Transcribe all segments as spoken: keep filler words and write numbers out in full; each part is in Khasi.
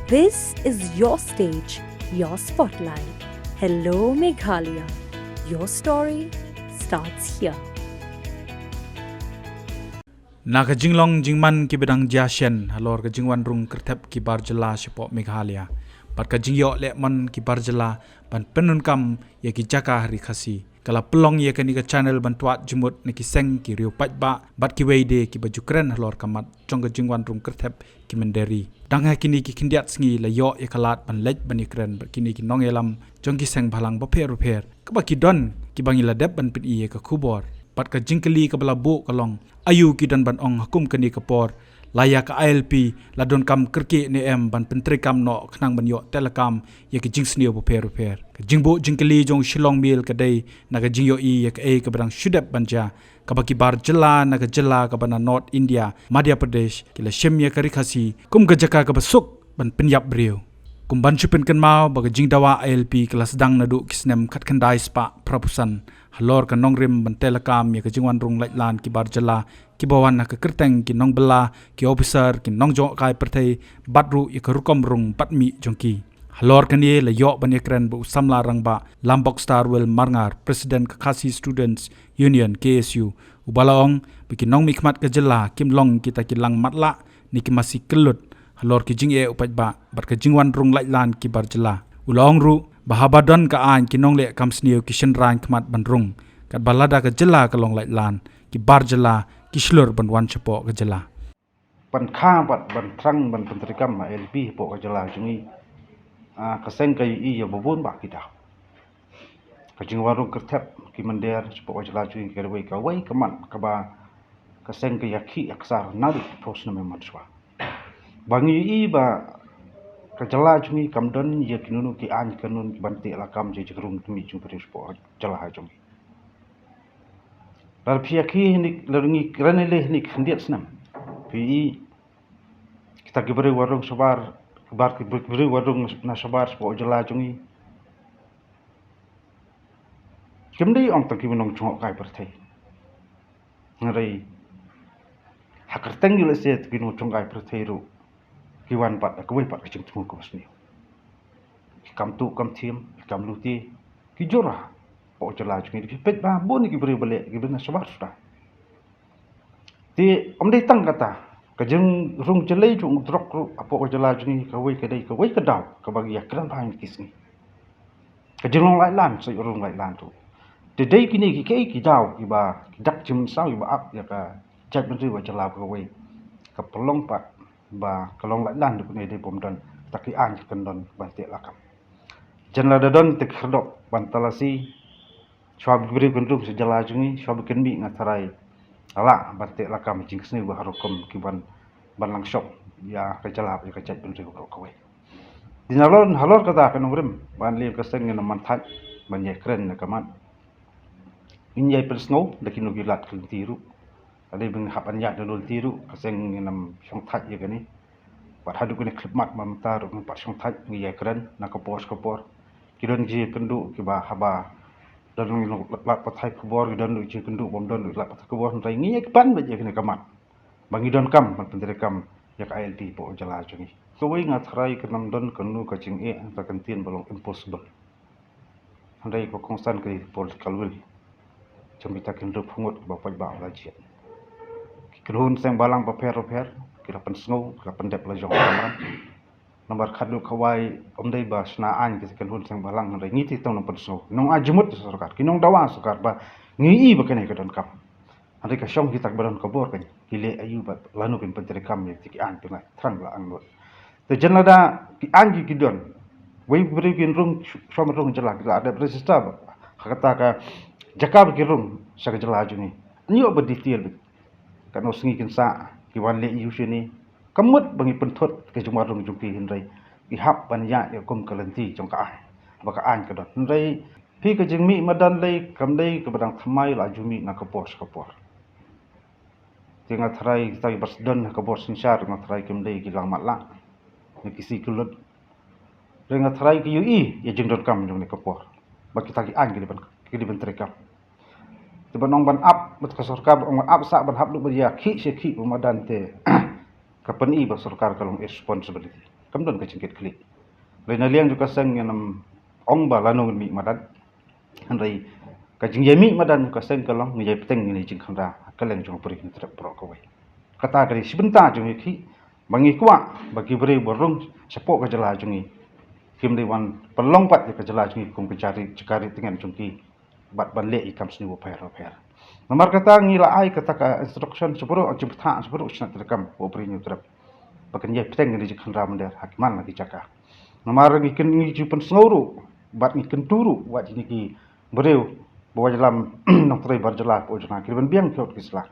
This is your stage, your spotlight. Hello Meghalaya. Your story starts here. Na ka jinglong jingman kiba dang jia shen halor ka jingwan rung kyrthep ki bar jylla shapoh Meghalaya bad ka jingïoh lehmon ki bar jylla ban pyndonkam ïa ki jaka ha Ri Khasi, ka la pynlong ïa kane ka channel ban twad jingmut na ki seng, ki riewpaidbah bad kiwei de kiba ju kren halor ka mat jong ka jingwan rung kyrthep ki mynder ri. Dang ha kine ki khyndiat sngi la ïoh ïa ka lad ban leit ban ïakren bad kine ki nongïalam jong ki seng bhalang bapher bapher, kaba ki don kiba ngi la dep ban pyni ïa ka khubor. Bad ka jingkylli kaba la buh ka long, aïu ki don ban ong ha kum kane ka por? La ïa ka I L P la donkam kyrkieh ne em ban pyntreikam noh khnang ban ïoh tehlakam ïa ki jingsniew bapher bapher? Ka jingbuh jingkylli jong u Shillong Mail ka dei na ka jingïohi ïa kaei kaba dang shu dep ban jia, kaba ki bar jylla na ka jylla kaba na North India, Madhya Pradesh, ki la shim ïa ka Ri Khasi kum ka jaka kaba suk ban pynïap briew. Kum ban shu pynkynmaw ba ka jingdawa I L P ka la sdang naduh ki snem khatkhyndai spah phraphew san halor ka nongrim ban tehlakam ïa ka jingwan rung laitlan ki bar jylla kiba wan ha ka kyrteng ki nongbylla, ki ophisar, ki nongjngohkai pyrthei bad ruh ïa ka rukom rung bad mih jong ki. Halor kane la ïoh ban ïakren bad u samla rangbah Lambok Starwell Marngar, President ka Khasi Students Union, K S U, uba la ong ba ki nongmihkhmat ka jylla kim long kita ki lang matlah ne ki masi kyllut halor ki jingeh u paidbah bad ka jingwan rung laitlan ki bar jylla. U la ong ruh ba haba don ka aiñ, ki nongleh kam sniew ki shynrain khmat ban rung, katba lada ka jylla ka long laitlan, ki bar jylla ki shlur ban wan shapoh ka jylla. Ban kha bad ban thrang ban pyntreikam I L P hapoh ka jylla jong ngi, ah, ka seng ka ïohi ïa ba bun bah ki daw. Ka jingwan rung kyrthep ki mynder shapoh ka jylla jong ngi ka dei kawei ka mat kaba ka seng ka ïakhih ïaksar naduh phraphew snem mynshwa. Ba ngi ïohi ba ka jylla jong ngi kam don ïa kino kino ki aiñ kanun ki ban tehlakam ïa ka jingrung jingmih jong ki briew shapoh ka jylla jong ngi. Lada phi ïakhih hangne, lada ngi kren ïaleh hangne khyndiat snem, phi ïohi kita ki briew wan rung shabar, ki bar ki briew wan rung na shabar shapoh ka jylla jong ngi, kim dei ong tang ki nongjngohkai pyrthei. Hynrei ha ka kyrteng ïa lade ki nongjngohkai pyrthei ruh ki wan bad kawei pat ka jingthmu kaba sniew. Ki kam tuh kam thiem, ki kam lute, ki jur hapoh ka jylla jong ngi. Phi peit ba bun ki briew ba leh ki briew na shabar suda. Te ym dei tang kata, ka jingrung jlei jong u drok ruh hapoh ka jylla jong ngi kawei ka dei kawei ka daw kaba ngi ïakren bha ha kine ki sngi. Ka jingrung laitlan, sa rung laitlan ruh. Te dei kine ki, ki, ki daw kiba ki dak jingmynsaw kiba ap ïa ka jaitbynriew ka jylla kawei. Ka pynlong pat ba ka long laitlan ruh kane dei bym don kita ki aiñ ki kyndon ban tehlakam. Jan lada don te khyrdop ban talasi, shuwa ba ki briew kin rung sha jylla jong ngi, shuwa ba kin mih, nga tharai lah ban tehlakam jingsniew ba ha rukom ki ban, ban lang shop ïa ka jylla, ïa ka jaitbynriew baroh kawei. Te nalor, halor kata ka nongrim ba ngi leh ka seng, ngin ym man thait ban ïakren na ka mat. Ngin ïai pynsngew da kino ki lad ki lynti ruh. Ka dei ba ngin hap ban ïaid na lynti ruh, ka seng ngin ym shong thait ïa kane. Bad haduh kane khyllipmat mynta ruh ngim pat shong thait, ngi ïakren na ka por sha ka por. Ki don ki jingkynduh kiba haba don ngi lad pathai khubor, ki don ki jingkynduh bym don lad pathai khubor, hynrei ngi ïai pan beit ïa kane ka mat ba ngi donkam ban pyntreikam ïa ka I L P hapoh jylla jong ngi. Kawei, nga tharai kan ym don kano ka jingeh, ka kyntien ba long impossible. Hynrei ba kongsan ka political will jong kita ki hynriew phew ngut kiba paidbah la jied. Ki kynhun seng bhalang bapher bapher ki la pynsngew, ki la pyndep la jong ka kamram. Namar khatduh kawei, ym dei ba shna aiñ ki kynhun seng bhalang, hynrei ngi te tang nang pynsngew, nang ai jingmut ïa sorkar, ki nang dawa sorkar ba ngi i ba kane ka donkam. Hynrei ka shong kita kiba don ka bor, kan ki leh aïu bad lano kin pyntreikam ïa kita ki aiñ, ki la thrang la angnud. Te jan lada ki aiñ ki, ki don, wei briew kin rung, shu-, shuwa ban rung jylla, ki la dep register ba ha kata ka jaka ba ki rung sha ka jylla jong ngi. Ngi ïoh ba detail beit. Katno sngi kin sah, ki wan leh aïu shane. Ka mut ba ngi pynthut ka jingwan rung jong ki, hynrei ki hap ban ïaid ïa kum ka lynti jong ka aiñ ba ka aiñ ka don. Hynrei phi, ka jingmih madan lei kam dei kaba dang thymmai, la ju mih na ka por sha ka por. Te nga tharai kita kiba don ha ka bor synshar, nga tharai kim dei ki lang matlah ne ki si kyllut. Te nga tharai ki ïohi ïa jingdonkam jong kane ka por ba kita ki aiñ ki dei ban, ki dei ban treikam. Te ban ong ban ap bad ka sorkar, ban ong ban ap sah ban hap duh ban ïakhih shi khih ba madan, te ka pyni ba sorkar ka long irresponsibility. kam don ka jingkitkhlieh. Hynrei na liang jong ka seng ngin ym ong ba lano ngin mih madan. Hynrei ka jingïamih madan jong ka seng ka long ngi ïai bteng ïa kane ka jingkhynra ha ka liang jong ka Bri Hynñiewtrep baroh kawei. Kata ka dei shi bynta jong ngi ki ba ngi kwah ba ki briew ba rung shapoh ka jylla jong ngi kim dei wan pynlong pat ïa ka jylla jong ngi kum ka jari jaka ri tngen jong ki bad ban leh ïa ki kam sniew bapher bapher. Namar kata ngi la ai kata ka instruction sha baroh, jingpyrta sha baroh shnat treikam u Bri Hynñiewtrep ba kin ïai bteng ïa kane ka jingkhynra mynder ha ki man la ki jaka. Namar ngi kyn, ngi ju pynsngew ruh bad ngi kyntu ruh wat ïa ki briew ba wan ïalam nongtrei bar jylla, ba wan jylla ki dei ban biang ki ot ki sla,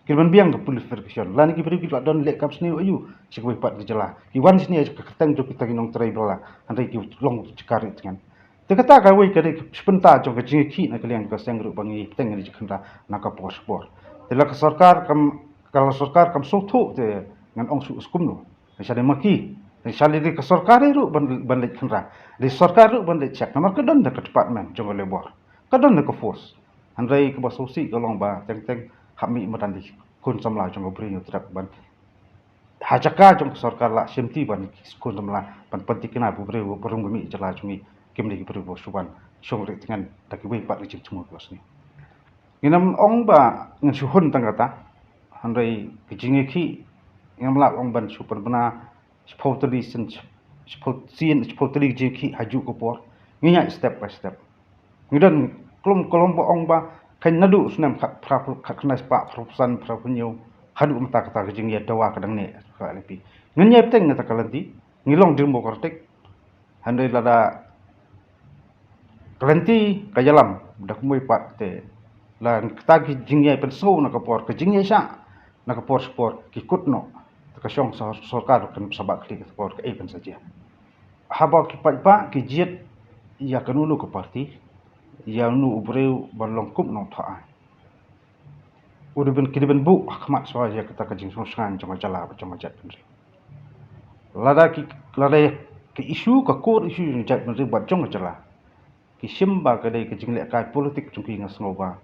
ki dei ban biang ka purification. Lane ki briew ki la don leh kam sniew aïu sha kawei pat ka jylla, ki wan shane sha ka kyrteng jong kita ki nongtrei bylla, hynrei ki long jaka ri tngen. Te kata kawei ka dei ka shi bynta jong ka jingïakhih na ka liang ka seng ruh ba ngi bteng ïa kane ka jingkhynra na ka por sha ka por. Te la ka sorkar kam, ka la sorkar kam sngewthuh te ngan ong shuh kumno. Te shane ma ki, te shane dei ka sorkar ruh ban, ban leit khynra. Dei sorkar ruh ban leit check. Namar ka don da ka department jong ka labor, ka don da ka force. Hynrei kaba sngewsih ka long ba teng teng hap mih madan da ki khun samla jong ka Bri Hynñiewtrep ban ha jaka jong ka sorkar la shimti ban ki khun samla ban pynthikna ba u briew ba rung ba mih jylla jong ngi kim dei ki briew ba shu wan shong ri tngen da kiwei pat ki jingthmu kiba sniew. Ngin ym ong ba ngin shu hun tang kata. Hynrei ka jingïakhih ngim lah ong ban shu pynbna shiphew tylli sien, shiphew sien, shiphew tylli ka jingïakhih ha juh ka por. Ngi ïaid step by step. Ngi don klum klum ba ong ba kan naduh snem khat phra phew, khat khyndai spah phra phew san, phra phew hynñiew haduh mynta kata ka jingïadawa ka dang neh ka L P. Ngin ïai bteng na kata ka lynti, ngi long democratic. Hynrei lada ka lynti ka ïalam da kumwei pat te la kata ki jingïai pynsngew na ka por, ka jingïaishah na ka por sha ka por ki kut noh, te ka shong sor-, sorkar kan sa bah khlieh ka por kaei kan sa jia. Haba ki paidbah ki jied ïa kano kano ka party, ïa uno u briew ban long kum u nongthoh aiñ, u dei ban, ki dei ban buh ha khmat shuwa ïa kata ka jingsngewsynei jong ka jylla bad jong ka jaitbynriew. Lada ki, lada ki issue, ka core issue jong ka jaitbynriew bad jong ka jylla, ki shim ba ka dei ka jinglehkai politik jong ki, nga sngew ba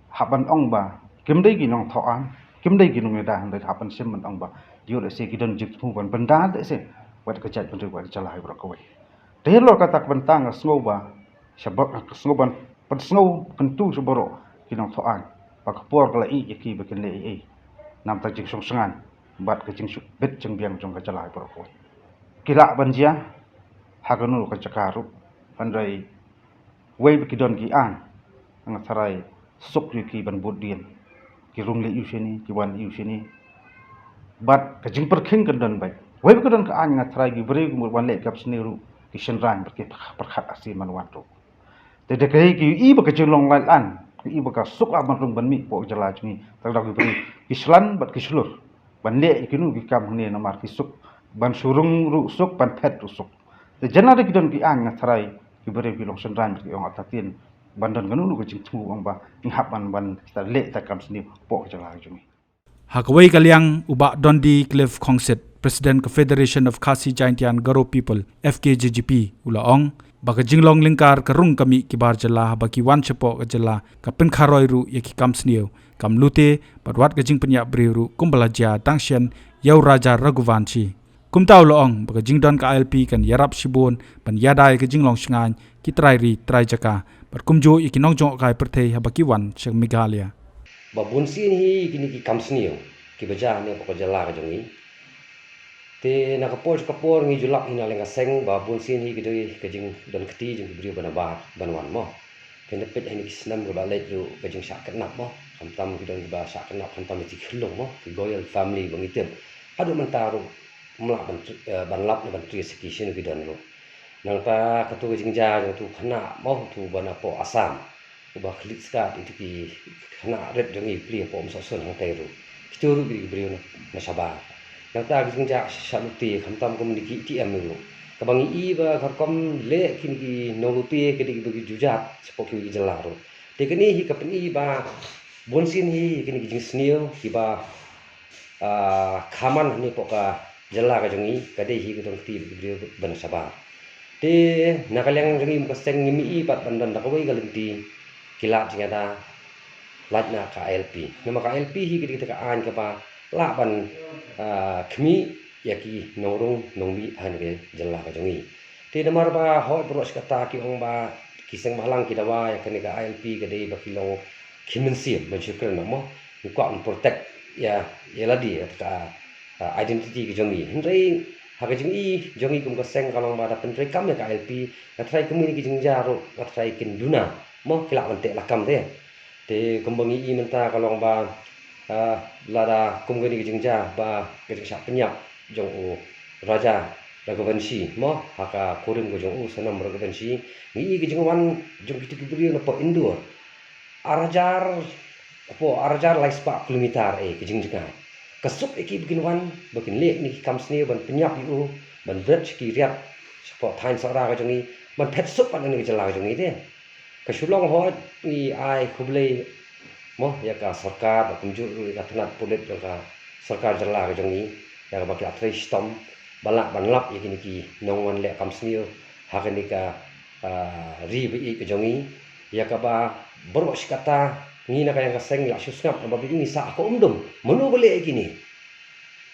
hap ban ong ba kim dei ki nongthoh aiñ, kim dei ki nongïada, hynrei hap ban shim ban ong ba ïoh lehse ki don jingthmu ban bynda lehse wat ka jaitbynriew, wat ka jylla hi baroh kawei. Te halor kata ka bynta nga sngew ba sha ba, nga sngew ban pynsngew kyntu sha baroh ki nongthoh aiñ ba ka por ka la ïeh ïa ki ba kin leh ei ei na ka bynta jingsngewsynei bad ka jingsngewbit jingbiang jong ka jylla hi baroh kawei. Ki lah ban jia ha kano ka jaka ruh, hynrei wei ba ki don ki aiñ, nga tharai suk ïa ki ban bud dien. Ki rung leh ïa u shane, ki wan ïa u shane. Bad ka jingpyrkhing kan don beit. Wei ba ki don ka aiñ, nga tharai ki briew ki mut wan leh kam sniew ruh ki shynrang bad ki pyrkhat arsien ban wan ruh. Te da kaei ki ïohi ba ka jinglong lait aiñ, ki ïohi ba ka suk ah ban rung ban mih hapoh ka jylla jong ngi. Te da ki briew ki shlan bad ki shlur ban leh ïa kino ki kam hangne namar ki suk ban shu rung ruh suk, ban phet ruh suk. Te jan lada ki don ki aiñ, nga tharai ki briew ki long shynrang, ki ong artatien ban don kano kano ka jingthmu ong ba ngi hap ban, ban leh ïa ka kam sniew hapoh ka jylla jong ngi. Ha kawei ka liang, u Bah Dundee Cliff Khongsit, President ka Federation of Khasi Jaintia and Garo People, F K J G P, u la ong ba ka jinglong lyngkar ka rung ka mih ki bar jylla haba ki wan shapoh ka jylla ka pynkharoi ruh ïa ki kam sniew, kam lute bad wat ka jingpynïap briew ruh kumba la jia dang shen ïa u Raja Raghuvanshi. Kumta u la ong ba ka jingdon ka I L P kan ïarap shibun ban ïada ïa ka jinglong shngaiñ ki trai ri trai jaka bad kumjuh ïa ki nongjngohkai pyrthei haba ki wan sha Meghalaya. Ba bun sien hi kine ki kam sniew kiba jia hangne hapoh ka jylla ka jong ngi. Te na ka por sha ka por ngi ju lap hi na liang ka seng ba bun sien hi ki dei ka jingdon kti jong ki briew ba nabar ban wan mo. Te nda peit ha kine ki snem kiba la leit ruh ka jingshah kidnap mo. Khamtam ki don kiba shah kidnap, khamtam ki khyllung mo, ki royal family ba ngi tip. Haduh mynta ruh ym lah ban tr-, eh, ban lap ne ban trace ki shano ki don ruh. Nangta katu ka jingjia jong utu u khynnah mo, utu uba na poh Assam, uba khlieh skat ïa itu ki khynnah rit jong ngi plie hapoh Umsohsun hangtei ruh. Kitu ruh ki dei ki briew na, na shabar. Nangta ka jingjia shah lute, khamtam kum kine ki A T M ruh, kaba ngi i ba ka rukom leh kine ki nonglute ki dei kiba ki ju jat shapoh kiwei ki jylla ruh. Te kane hi ka pyni ba bun sien hi kine ki jingsniew kiba, ah, khaman hangne hapoh ka jylla ka jong ngi, ka dei hi ka dong kti bad ki briew ba na shabar. Te na ka liang jong ngi kum ka seng ngim i pat ban don da kawei ka lynti ki lad jingïada lait na ka I L P. Namar ka I L P hi ka dei kata ka aiñ kaba lah ban, ah, khmih ïa ki nongrung nongmih ha kane ka jylla ka jong ngi. Te namar ba hoi baroh shi katta ki ong ba ki seng bhalang ki dawa ïa kane ka I L P ka dei ba ki long ki mynsiem mynsiem kren mo. Ngi kwah ban protect ïa ïa lade ïa ka, ah, identity ka jong ngi. Hynrei ha ka jong ngi jong ngi kum ka seng ka long ba da pyntreikam ïa ka I L P, nga tharai kum kine ki jingjia ruh nga tharai kin duna mo, ki lah ban teh lakam te. Te kumba ngi i mynta ka long ba, ah, lada kum kane ka jingjia ba ka jingshah pynïap jong u Raja Raghuvanshi mo, ha ka kurim ka jong u Sonam Raghuvanshi, ngi i ka jingwan jong kito ki briew na pdeng Indore ar hajar, hapoh ar hajar lai spah kilometer, eh, ka jingjngai. Ka suk ïa ki ba kin wan ba kin leh kine ki kam sniew ban pynïap ïa u, ban bret sha ki riat shapoh thaiñ Sohra ka jong ngi, ban phet suk pat na kane ka jylla ka jong ngi te. Ka shu long hoi ngi ai khublei mo ïa ka sorkar, ba kumjuh ruh ïa ka tnat pulit jong ka sorkar jylla ka jong ngi, ïa kaba ki la trei shitom ba lah ban lap ïa kine ki nongwan leh kam sniew ha kane ka, ah, ri ba ïeit ka jong ngi, ïa kaba baroh shi katta ngi na ka liang ka seng ngi la shu sngap namar ba ngi sah ha ka um dum. Mano ba leh ïa kine,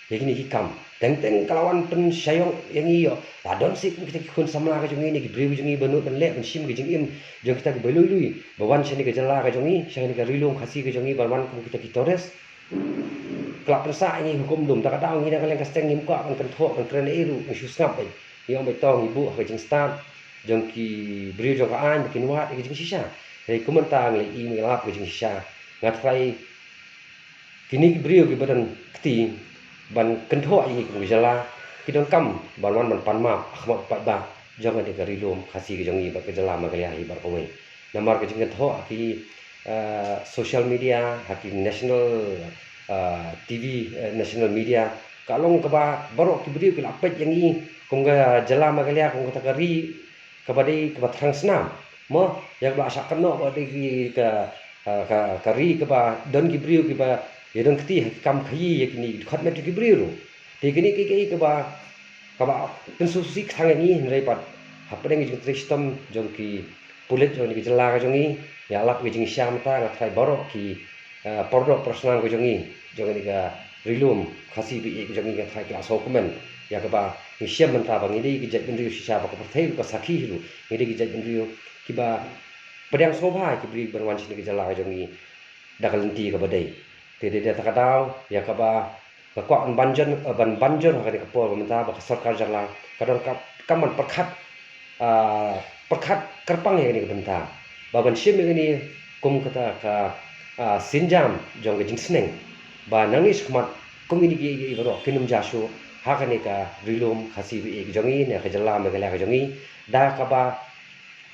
ïa kine ki kam? Teng teng ka la wan pynshai ïong ïa ngi ïoh. La don seh kum kita ki khun samla ka jong ngi ne ki briew ka jong ngi ba nud ban leh ban shim ka jingim jong kita kiba lui lui, ba wan sha kane ka jylla ka jong ngi, sha kane ka Ri Lum Khasi ka jong ngi, ban wan kum kita ki tourist. Ka la pynsah ïa ngi ha ka um dum. Ta ka daw ngi na ka liang ka seng ngim kwah ban kynthoh ban kren ei ruh, ngi shu sngap beit. Ngi ong beit to ngi buh ha ka jingstad jong ki briew jong ka aiñ ba kin wad ïa ka jingshisha. Hynrei kumta ngi la i ngi lap ka jingshisha. Nga tharai kine ki briew kiba don kti ban kynthoh ïa ngi kum ka jylla ki donkam ban wan ban pan map ha khmat paidbah jong kane ka Ri Lum Khasi ka jong ngi bad ka jylla Meghalaya hi baroh kawei. Namar ka jingkynthoh ha ki, eh, social media, ha ki national, eh, T V, eh, national media, ka long kaba baroh ki briew ki la peit ïa ngi kum ka jylla Meghalaya kum kata ka ri kaba dei kaba thrang snam mo, ïa kaba la shah kynnoh ba dei ki ka, ka, ka, ka ri kaba don ki briew kiba ïa don kti ha ki kam khaïi ïa kine, dkhot met ki briew ruh. Te kine ki, ki kaba, kaba pynsngewsih kthang ïa ngi, hynrei pat hapdeng ka jingtrei shitom jong ki pulit jong kane ka jylla ka jong ngi, ïa lap ka jingshisha mynta nga tharai baroh ki, eh, para doh para snam ka jong ngi jong kane ka Ri Lum Khasi ba ïeit ka jong ngi, nga tharai ki la sngewkmen ïa kaba ngi shem mynta ba ngi dei ki jaitbynriew shisha ba ka pyrthei ruh ka sakhi hi ruh, ngi dei ki jaitbynriew kiba pdiang sngewbha ïa ki briew ban wan sha kane ka jylla ka jong ngi da ka lynti kaba dei. Te dei da kata ka daw ïa kaba nga kwah ban banjur, eh, ban banjur ha kane ka por ba mynta ba ka sorkar jylla ka donkam ban pyrkhat, ah, pyrkhat kyrpang ïa kane ka bynta, ba ban shim ïa kane kum kata ka, ah, sienjam jong ka jingsneng, ba nangne shakhmat kum kine ki, ki, ki baroh kin ym jia shuh ha kane ka Ri Lum Khasi ba ïeit ka jong ngi ne ka jylla Meghalaya ka jong ngi, da kaba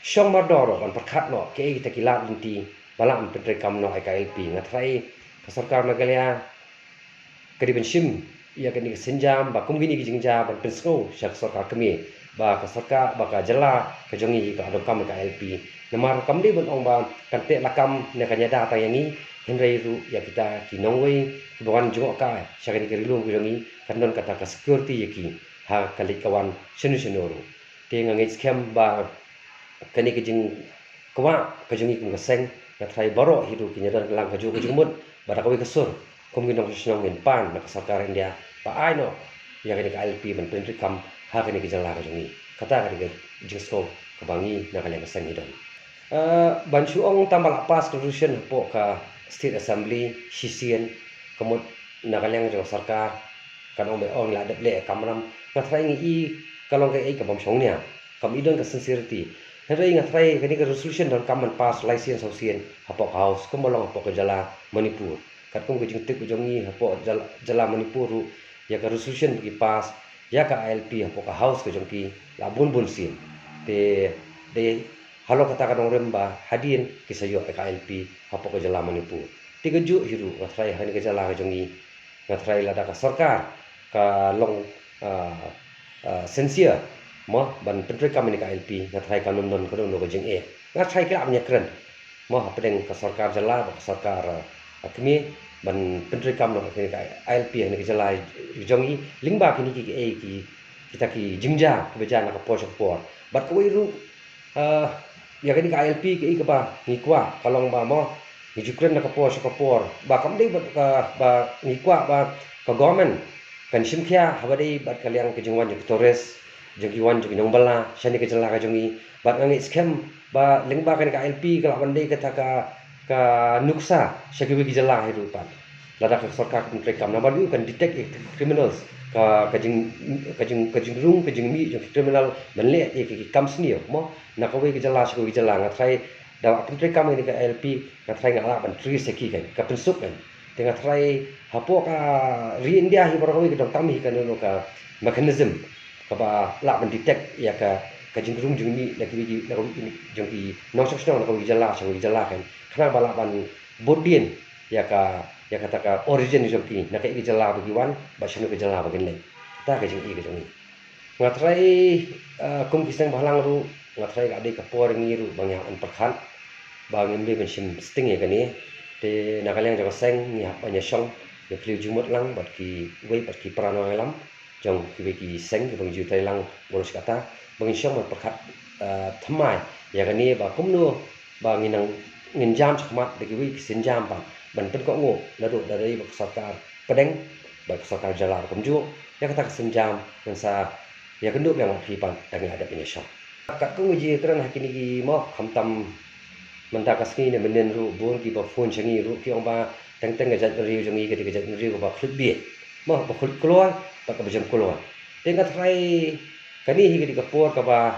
shong mardor ruh ban pyrkhat noh kiei kita ki lad lynti ba lah ban pyntreikam noh ïa ka I L P. Nga tharai ka sorkar Meghalaya ka dei ban shim ïa kane ka sienjam ba kum kine ki jingjia ban pynsngew sha ka sorkar kmie ba ka sorkar, ba ka jylla ka jong ngi hi ka donkam ïa ka I L P. Namar kam dei ban ong ba kan teh lakam ne kan ïada tang ïa ngi, hynrei ruh ïa kita ki nongwei kiba wan jngoh kai sha kane ka Ri Lum ka jong ngi kan don kata ka security ïa ki ha ka leit ka wan shano shano ruh. Te nga ngeit skhem ba kane ka jingkwah ka jong ngi kum ka seng, nga tharai baroh hi ruh kin ïadon lang kajuh ka jingmut bad da kawei ka sur kum ki nongshong shnong ngin pan na ka sorkar India ba ai noh ïa kane ka I L P ban pyntreikam ha kane ka jylla ka jong ngi. Kata ka dei ka jingsngew kaba ngi na ka liang ka seng ngi don. Eh, ban shu ong tang ba la pass ka resolution hapoh ka State Assembly shisien, ka mut na ka liang jong ka sorkar kan ong ba ong la dep leh kamram, nga tharai ngi i ka long kaei ka bym shong nia, kam i don ka sincerity. Hynrei nga tharai kane ka resolution donkam ban pass lai sien saw sien hapoh ka House kumba long hapoh ka jylla Manipur. Katkum ka jingtip ka jong ngi hapoh jylla, jylla Manipur ruh ïa ka resolution ba ki pass ïa ka I L P hapoh ka House ka jong ki la bun bun sien. Te dei halor kata ka nongrim ba hadien ki sa ïoh ïa ka I L P hapoh ka jylla Manipur. Te kajuh hi ruh nga tharai ha kane ka jylla ka jong ngi, nga tharai lada ka sorkar ka long, ah, ah, sincere mo ban pyntreikam ïa kane ka I L P, nga tharai kan ym don kano kano ka jingeh. Nga tharai ki lah ban ïakren mo hapdeng ka sorkar jylla bad ka sorkar, ah, kmie ban pyntreikam noh ïa kane ka I L P ha kane ka jylla jong ngi lyngba kine ki, kiei ki, kita ki jingjia kiba jia na ka por sha ka por. Bad kawei ruh, ah, ïa kane ka I L P kaei kaba ngi kwah ka long ba mo ngi ju kren na ka por sha ka por ba kam dei ba, ba, ba ngi kwah ba ka government kan shim khia haba dei bad ka liang ka jingwan jong ki tourist, jong ki wan jong ki nongbylla shane ka jylla ka jong i. Bad nga ngeit skhem ba lyngba kane ka I L P ka lah ban dei kata ka, ka nuksa sha kiwei ki jylla hi ruh pat. Lada ka sorkar kan treikam namar u kan detect ïa ki criminals, ka, ka jing, ka jing, ka jingrung, ka jingmih jong ki criminal ban leh ïa ki, ki kam sniew mo na kawei ka jylla sha kawei ka jylla. Nga tharai da kan treikam ïa kane ka I L P, nga tharai nga lah ban trace ïa ki kan, ka pynsuk kan. Te nga tharai hapoh ka ri India hi baroh kawei ka donkam hi kano kano ka mechanism kaba lah ban detect ïa ka, ka jingrung jingmih na kiwei ki, na kiwei ki jong ki nongshong shnong na kawei ka jylla sha kawei ka jylla kan, khnang ba lah ban bud dien ïa ka, ïa kata ka origin jong ki, na kaei ka jylla ba ki wan bad shano ka jylla ba kin leit. Kata ka jingïohi ka jong ngi. Nga tharai, eh, kum ki seng bhalang ruh, nga tharai ka dei ka por ngi ruh ba ngi hap ban pyrkhat ba ngim dei ban shim sting ïa kane. Te na ka liang jong ka seng ngi hap ban ïashong, ïa phylliew jingmut lang bad kiwei pat ki para nongïalam jong kiwei ki seng kiba ngi ju trei lang baroh shi katta, ba ngin shong ban pyrkhat, eh, thymmai ïa kane ba kumno ba ngin nang, ngin jam shakhmat da kiwei ki sienjam pat ban pynkohnguh naduh da dei ba ka sorkar pdeng bad ka sorkar jylla ruh kumjuh. Ïa kata ka sienjam ngan sa ïakynduh biang bad phi pat da ngi la dep ban ïashong. Katkum ka jingkren ha kine ki mo, khamtam mynta ka sngi ne mynnin ruh bun kiba phone sha ngi ruh ki ong ba teng teng ka jaitbynriew jong ngi ka dei ka jaitbynriew kaba khluit bieit mo, ba khluit kloi bad kaba jem kloi. Te nga tharai kane hi ka dei ka por kaba,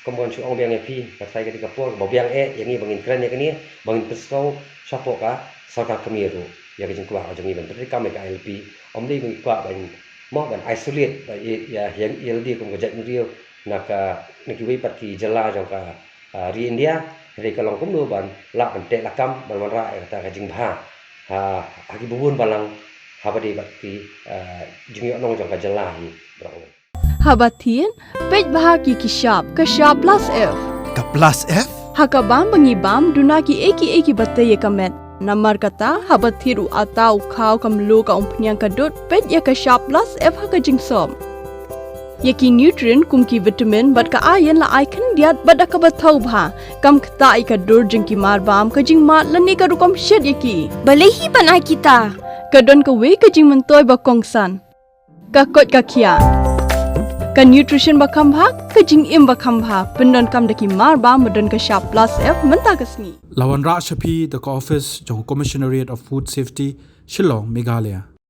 kumba ngan shu ong biang ïa phi, nga tharai ka dei ka por kaba biang eh ïa ngi ba ngin kren ïa kane, ba ngin pynsngew shapoh ka sorkar kmie ruh ïa ka jingkwah ka jong ngi ban pyntreikam ïa ka I L P. Ym dei ba ngi kwah ban mo, ban isolate ba ïa, ïa, ïa, ïa lade kum ka jaitbynriew na ka, na kiwei pat ki jylla jong ka, ah, ri India. Hynrei ka long kumno ban lah ban teh lakam ban wanrah ïa kata ka jingbha ha, ha kiba bun balang haba dei bad ki, ah, jingïohnong jong ka jylla hi baroh. Haba thied, peit bha ki ki shap, ka shap plus F. Ka plus F? Ha ka bam ba ngi bam, duna kiei kiei kiba tei ïa ka met. Namar kata, haba thied u atta, u khaw, ka mluh, ka umphniang, ka dud, peit ïa ka shap plus F ha ka jingsop. Ïa ki nutrient kum ki vitamin bad ka iron la ai khyndiat bad da kaba thaw bha. Kam ktah ïa ka dur jong ki marbam, ka jingmad lane ka rukom shet ïa ki. Balei hi ban ai kita? Ka don kawei ka jingmyntoi ba kongsan. Ka koit ka khiah. Ka nutrition ba kham bha, ka jingim ba kham bha. Pyndonkam da ki marbam ba don ka shap plus F mynta ka sngi. La wanrah sha phi da ka office jong Commissionerate of Food Safety, Shillong, Meghalaya.